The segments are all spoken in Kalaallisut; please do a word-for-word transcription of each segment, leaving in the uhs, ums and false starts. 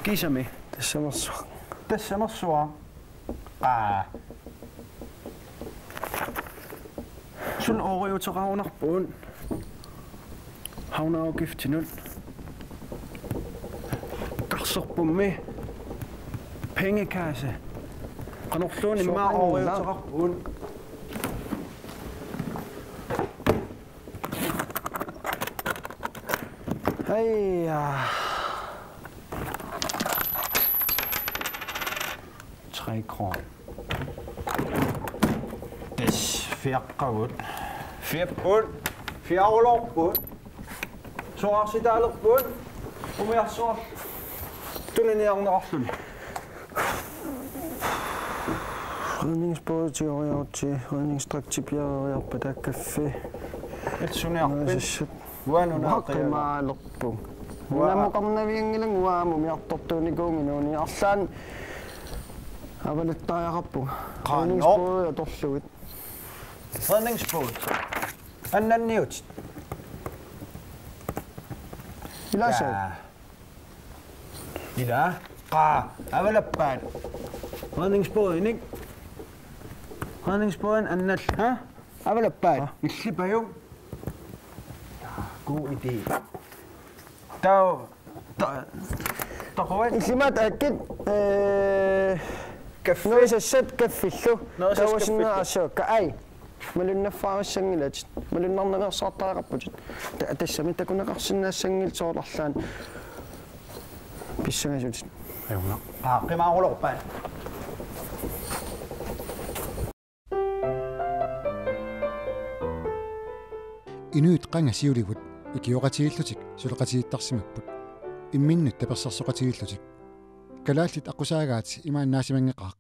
Kiisami. Tassamersuaq. Tassamersuaq. Aa. Suna ooriuteqarunarpugut. Havneafgiftinut. Qarserpummi. Pengekasse. Qanorluunniit immaqa ooriuteqarpugut. Hej. Tre kroner. Tassa fiaqqagut. Fiapput. Fiaruloorput. Sorarsitaalerput. Umiarsuar. Tuniniarneqarluni. Redningsbåd tigoriarutsigit, redningsdragti piareeriarpata kaffi. Ilsuniarpit. Naasissat. Uanga nunaaqiaga. Uaqqimaalerput. Uanga. Namukarnavianngilanga uanga amumiartortuunikuunngilanga arlaannik avalattariaqarpunga. Qanoq. Redningsbådi atorlugit. Redningsbåd. Annanniutit. Ilaasaat. Jaa. Ila, qaa, avalappaat. Redningsbådinik. Redningsbådit annat, ha? Avalappaat. Ha? Illipajuk. God idé. Taava, ta-, taquat. Illimaattut aakkit, eh, kaffi. Nerisassat kaffillu. Nerisassat kaffillu. Taava sinna assuakka. Ai. Malunnaffaarissanngilaatit. Malunnarnaveersaartariaqarputit. Ta-, tassami takuneqarsinnaassanngillat soorlu arlaannik pissangasutit. Ajunngilaq. Aa, qimaaruloorpaat. Inuit qanga siulivut ikioqatigiillutik suleqatigiittarsimapput. Imminnut tapersersoqatigiillutik. Kalaallit aqqusaagaat ima annaasimanngeqaaq.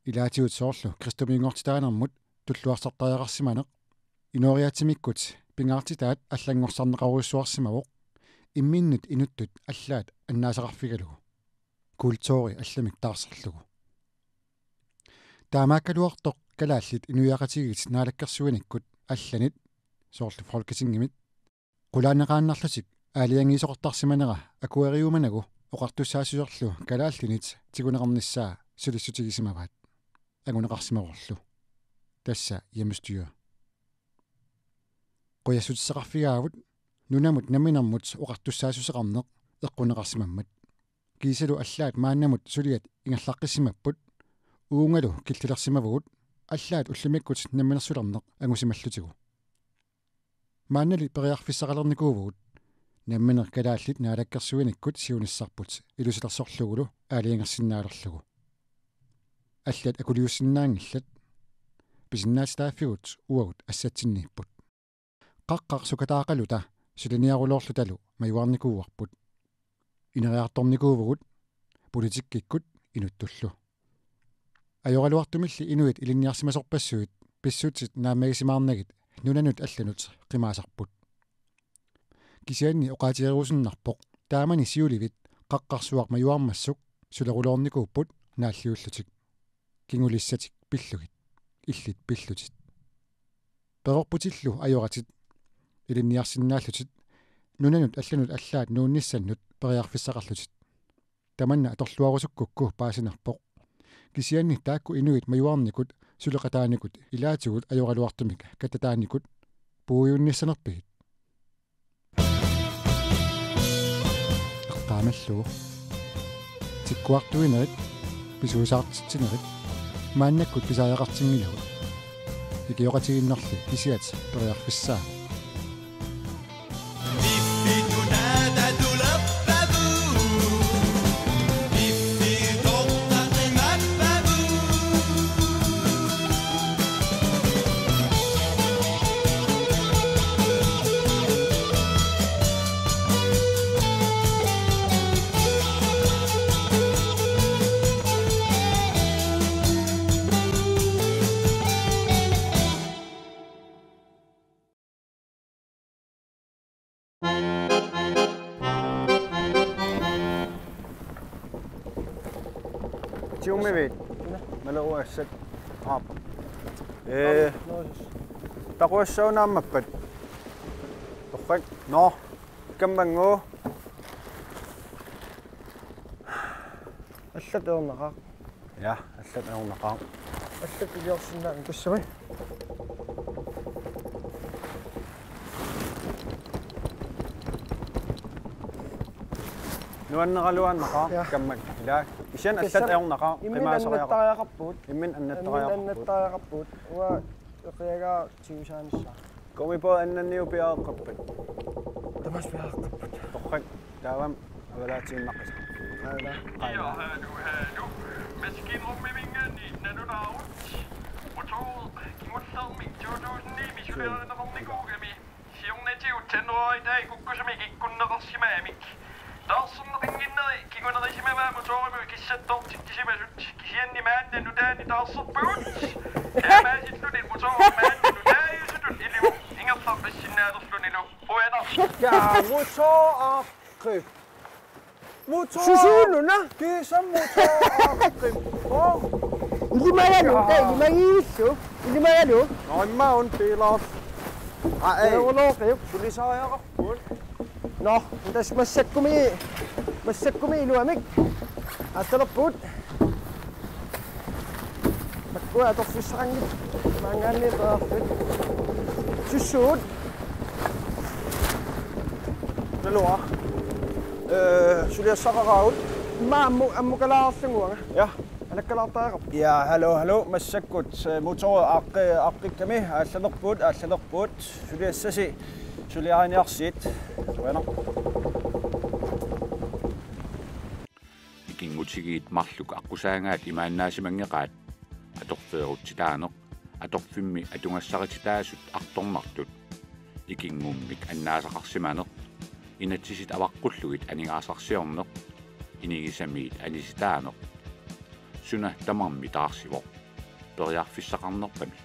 Ilaatigut soorlu kristumiunngortitaanermut tulluarsartariaqarsimaneq, inooriaatsimikkut pingaartitaat allanngorsarneqarujussuarsimavoq, imminnut inuttut allaat annaasaqarfigalugu. Kulturi allamik taarserlugu. Taamaakkaluartoq kalaallit inuiaqatigiit naalakkersuinikkut allanit, soorlu Folketingimit, qulaanneqaannarlutik aalajangiisoqartarsimanera akueriumanagu oqartussaassuserlu kalaallinit tiguneqarnissaa sulissutigisimavaat anguneqarsimavorlu. Tassa hjemmestyre. Qujassutissaqarfigaavut nunamut namminermut oqartussaassuseqarneq eqquneqarsimammat. Kiisalu allaat maannamut suliat ingerlaqqissimapput, uungalu killilersimavugut, allaat ullumikkut namminersulerneq angusimallutigu. Maannali periarfissaqalernikuuvugut, nammineq kalaallit naalakkersuinikkut siunissarput ilusilersorlugulu aalajangersinnaalerlugu. Allat akuliussinnaanngillat, pisinnaatitaaffigut uagut assatsinniipput. Qaqqaq sukataaqaluta suliniaruloorlutalu majuarnikuuarput. Ineriartornikuuvugut politikkikkut inuttullu. Ajoraluartumilli inuit ilinniarsimasorpassuit pissutsit naammagisimaarnagit nunanut allanut qimaasarput. Kisianni oqaatigerusunnarpoq taamani siulivit qaqqarsuaq majuarmassuk suleruloornikuupput naalliullutik. Kingulissatik pillugit. Illit pillutit. Perorputillu ajoratit. Ilinniarsinnaallutit. Nunanut allanut allaat nuunnissannut periarfissaqarlutit. Tamanna atorluarusukkukku paasinarpoq. Kisianni taakku inuit majuarnikut suleqataanikut ilaatigut ajoraluartumik kattataanikut puiunnissanerpigit? Eqqaamallugu. Tikkuartuinerit, pisuusaartitsinerit, maannakkut pisariaqartinngilagut. Ikioqatigiinnerli kisiat periarfissaavoq. Siumivit? Maleruassat. Aap. Ee. Taquassaunaammappat. Torrak. Nå. Kammanngu. Allat ajornaqaaq. Ja, allat ajornaqaaq. Allat iliorsinnaaneq tassami. Nuanneraluaannaqaaq. Ja. Kammat. Ila. Kisianni allat ajornaqaaq. Imminut annattariaqarpugut. Imminut annattariaqarpugut. Imminut annattariaqarpugut. Uanga eqiagaa tigusaanissaa. Gummibåd annanniu piareeqqippat? Tamaasa piareeqqippat. Torrak, taava avalaatiinnaqisa. Aana. Ja, hallo, hallo. Maskinrummiminngaanniit nalunaarut. Motor kingullermik to tusind ni-mi suliarineqarnikuugami. Siornatigut tannerit taakku kukkusumik ikkunneqarsimamik. Taarserneqannginneri kingunerisimavaa motorimut kissattoortikkisimasut. Kisianni maanna nutaani taarserpagut. Taamaasilluni motorimut maanna nutaajusutut ilivoq ingerlaqqissinnaalersunilu. Qujanaq. Ja, motor aaqqi. Motor. Susuununa? Kiisa motor aaqqi. Oh. Ilimagalu, ja. Tee ilimagillu. Ilimagalu. Nå, imma un biilaas. Aa, ei. Neurologiuk. Sulisariaqarpugut. Nå, tassa massakkumi, massakkumi iluamik. Aallalerpugut. Makkua atorfissaqanngilaq. Maanngaanniit peerarput. Sussuut. Naluara. Ee, suliassaqaraagut. Imma ammu-, ammukalaarlugu uanga. Ja. Alakkalaartariaqarpoq. Ja, hallo, hallo. Massakkut, ee, motor aaqqi-, aaqqikkami. Aallalerpugut, aallalerpugut. Suliassasi, suliariniarsiit. Qujanaq. Ikinngutigiit marluk aqqusaagaat imaannaasimanngikkaat atorfeerutsitaaneq, atorfimmi atugassarititaasut artornartut, ikinggummik annaasaqarsimaneq, inatsisit avaqqullugit aningaasarsiorneq, inigisamiit anisitaaneq, suna tamarmi taarsivoq, periarfissaqarnerpami.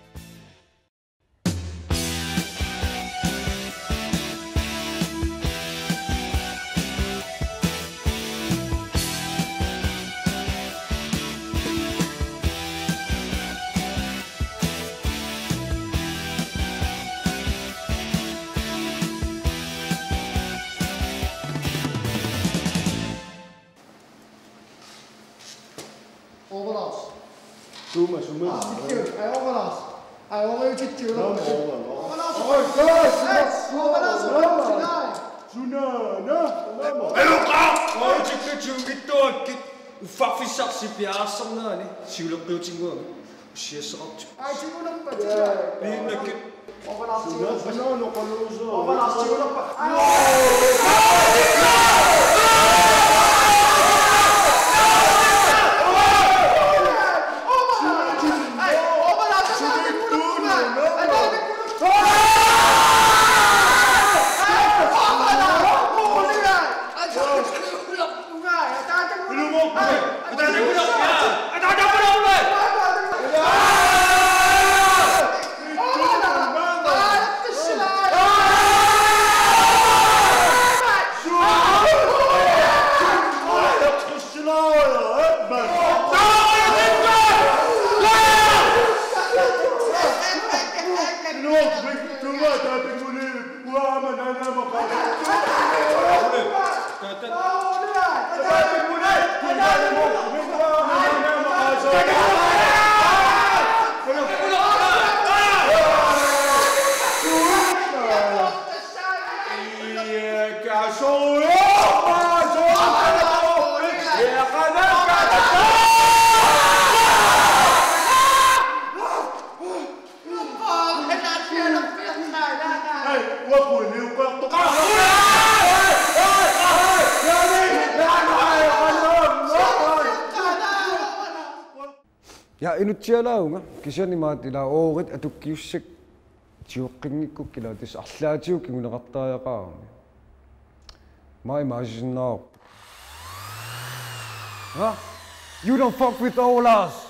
Overlast. Suma, suma. Aa, overlast. Aa, overlast. Aa, overlast. Overlast. Overlast. Suna, na. Aluqa! Aa, tikka tungittuakkit. Uffarfissarsi piareersarnerani. Siuleqqiutinnguami. Ussiassaqartut. Aa, tigunerpat. Piinnakkit. Ja, inutsialaavunga, kisianni maat ila oorit atukkiussat tigoqqinngikkukkit ila tassa arlaatigut kinguneqartariaqarami. Maa imaasisinnaavoq. Ha? You don't fuck with Olas!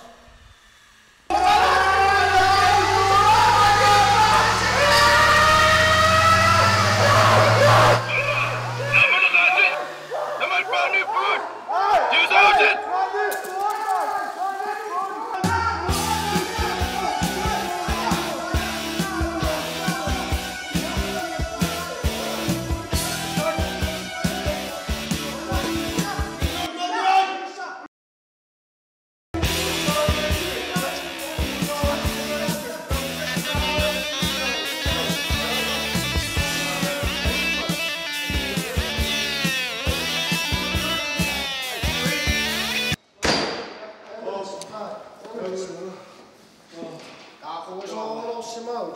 Aa,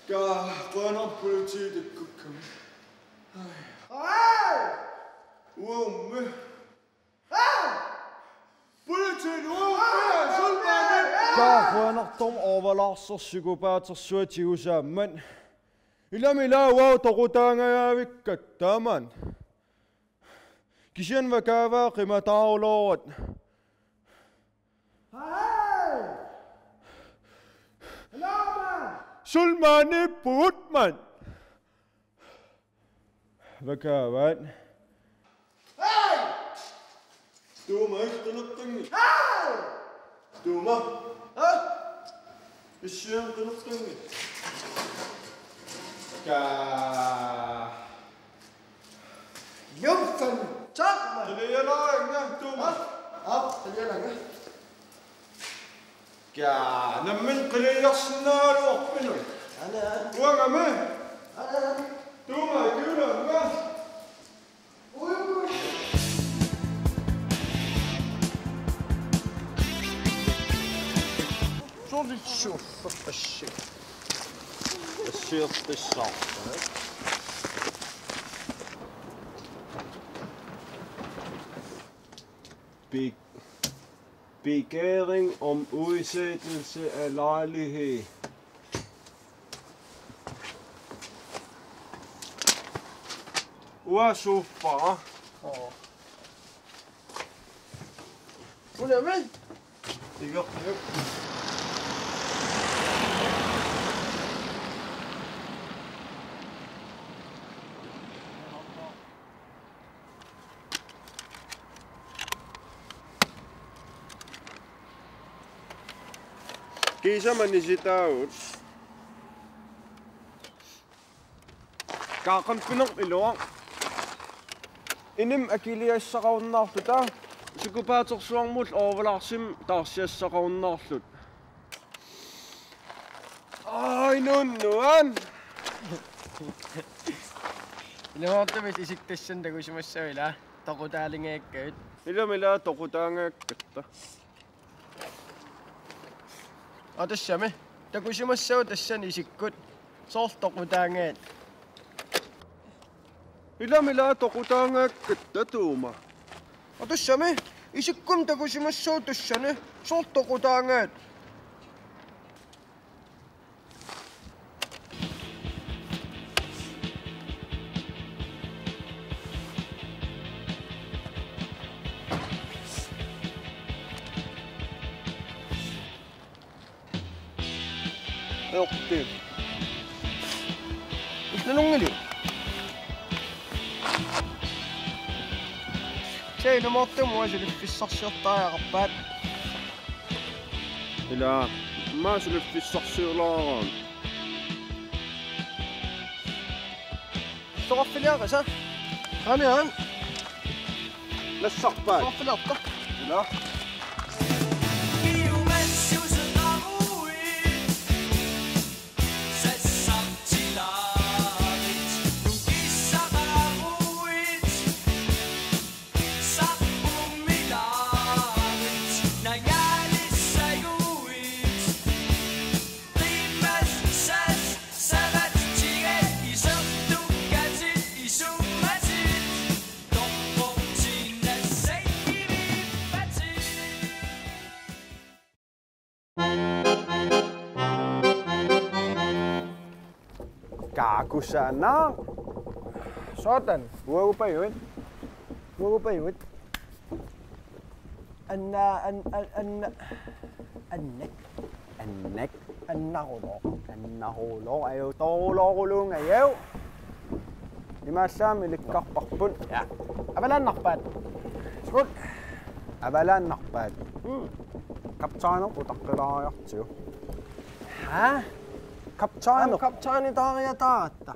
ka, qujanaq politiit takkukkami. Ai. Uaummi. Ai. Politiit uaummi, sulmaani. Ka, qujanartumik overlarser psykopaatersuaq tigusaammat. Ilami ilaa uagut toqutaangajaavikkatta taamak. Kisianni vakaavaa qimataaruloorat. Hej! Hallo, mand! Sulmaaniippugut, mand! Vakaavaat. Hej! Tuuma, illit qineqqinngilaq? Hej! Tuuma. Hej! Issianik qineqqinngilaq? Ka. Jumpan, tak, mand. Qilialaanga, Tuuma. Aa, qilialaanga. Ka, nammineq qilialersinnaagaluarpinut. Ana. Uangami. Ana. Tuuma, ikiulaanga. Ui, ui. Sorry, sure. Assiortissaaq. Be-, begæring om udsættelse af lejlighed. Uasuppara. Oo. Unami? Iga. Kiisami anisitaagut. Kaaqampineq iluaq. Inim akiliassaqarunnaarluta. Psykopaatersuarmut overlarsimik taarsiassaqarunnaarluta. Ai, nunnuan. Ilumoortumik isikkoq tassani takusimassavit ilaa. Toqutaalingajakkavit. Ilami ilaa toqutaangajakkatta. Aa, tassami. Takusimassavit tassani isikkut. Soorlu toqutaangajakkavit. Ilami ilaa toqutaangajakkatta, Tuuma. Aa, tassami. Isikkumi takusimassavit tassani. Soorlu toqutaangajakkavit. Ajoquttiit. Ullununngili. Tjei, ilumoortumik suliffissarsiortariaqarpat. Ilaa, immaqa suliffissarsiulaaraan. Soqarfiliaqisa. Aani, aani. Nassarpaat. Soqarfiliarta. Ilaa. Kaakusanaq. Sådan. Uagupajuit. Uagupajuit. Anna, an-, an-, anna, annak. Annak. Annarulooq. Annarulooq. Ajutooruloorullunga, ajutooruloorullunga. Imaallaat ilikkarparput. Ja. Avalaannarpaat. Skål. Avalaannarpaat. Mm. Kaptajnerput utaqqilaariartigu. Haa? Kaptajner. Aamma kaptajnitaariataaratta.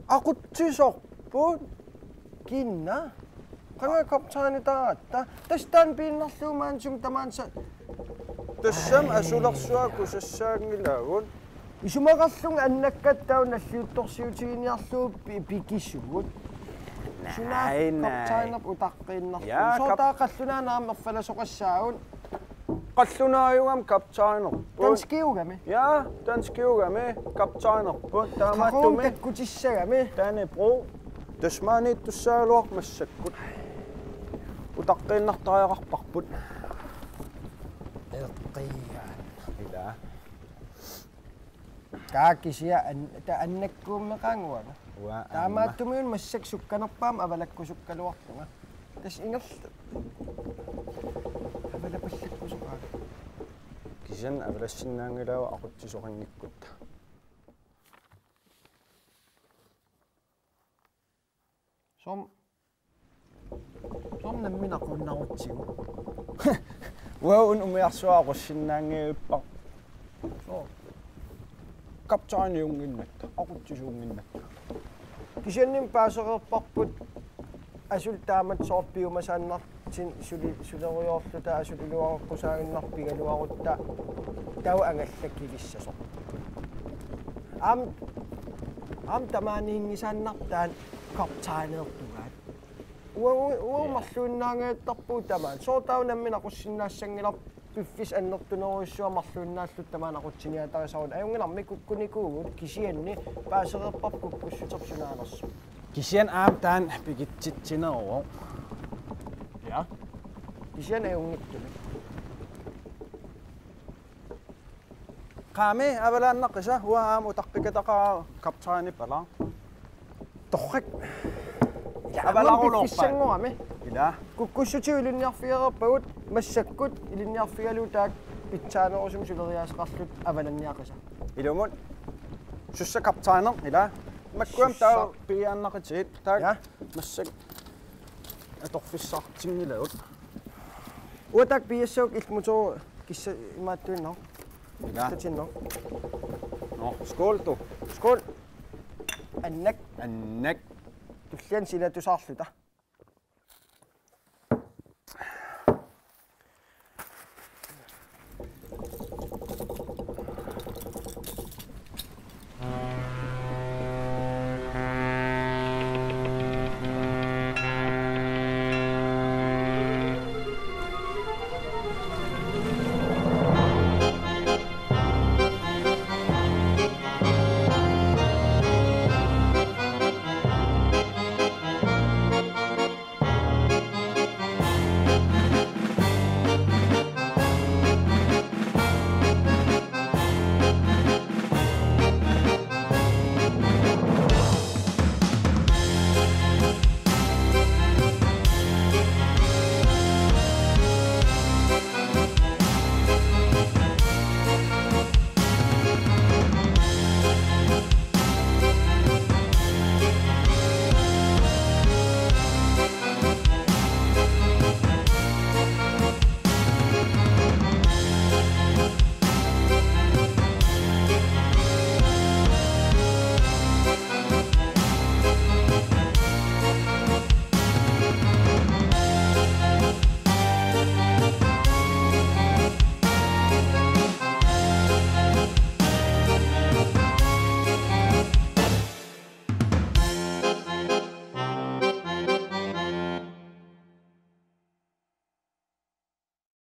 Aqutsisorput. Kina. Qanga kaptajnitaaratta. Tassa taanna piinnarlugu maani sumi tamaani sa-. Tassami asulersuaq kusassaanngilaagut. Isumaqarlunga annakkatta taava nalliuttorsiutigiinniarlugu pi-, pikisugut. Suna. Naaj, naaj. Kaptajnerput utaqqiinnarlugu. Ja, sooq kap-, taava qallunaanut aamma erfalasoqassaagut. Qallunaajugami kaptajnerput. Danskiugami. Ja, danskiugami kaptajnerput. Taamaattumik. Takkutissagami. Dannebrog. Tassa maaniittussagaluarput massakkut. Utaqqiinnartariaqarparput. Eqqiaan. Ila. Kaa kisianni an-, ta-, annakkuummeqaanga uanga. Uanga aamma. Taamaattumik massakkut sukkanerpaamik avalakkusukkaluarpunga. Tassa ingerl-, avalapallakkusoqaanga. Kisianni avalassinnaanngilanga aqutsisoqanngikkutta. Som. Som nammineq aqunnarutsigu. Uanga umiarsuaq aqussinnaanngivippa. Som. Kaptajniunnginnatta, aqutsisuunnginnatta. Kisianni paasereerparput asuli taamatut soorlu piumasaannartut suli sulerujoorluta asuli iluareqqusaaginnarput pigaluarutta taava angallakkilissasut. Aamma, aamma tamaaniinngisaannarpoq taanna kaptajnertugaat. Uanga, uanga marluinnaanngittarpunga tamaani. Sooq taava nammineq aqussinnaassanngilaq piffissaq annertunerujussuaq marluinnaalluta tamaani aqutsiniaatarisaruni. Ajunngilarmi kukkunikuuvugut kisianni paasereerparput kukkussuterput sunaanersoq. Kisianni aamma taanna pikitsitsineruvoq. Ja. Kisianni ajunngitsumik. Qaami avalaannaqisa uanga aamma utaqqikataqaara kaptajnipalaaq. Torrak. Ila, avalaarulorpaat. Uanga piffissanngorami. Ila. Kukkussutigut ilinniarfigereerpagut massakkut ilinniarfigalugu taakku pitsaanerusumik suleriaaseqarluta avalanniaqisa. Ilumut. Sussa kaptajner, ila. Makkuam sussa. Taava piiaannaqitigit. Taakku. Ja. Massakkut atorfissaqartinngilagut. Uanga taakku piiassagukku illit motor kissa imaattuinnaq. Ila. Tatinno. Nå, skål du. Skål. Annak. Annak. Tulliani silatusaarluta.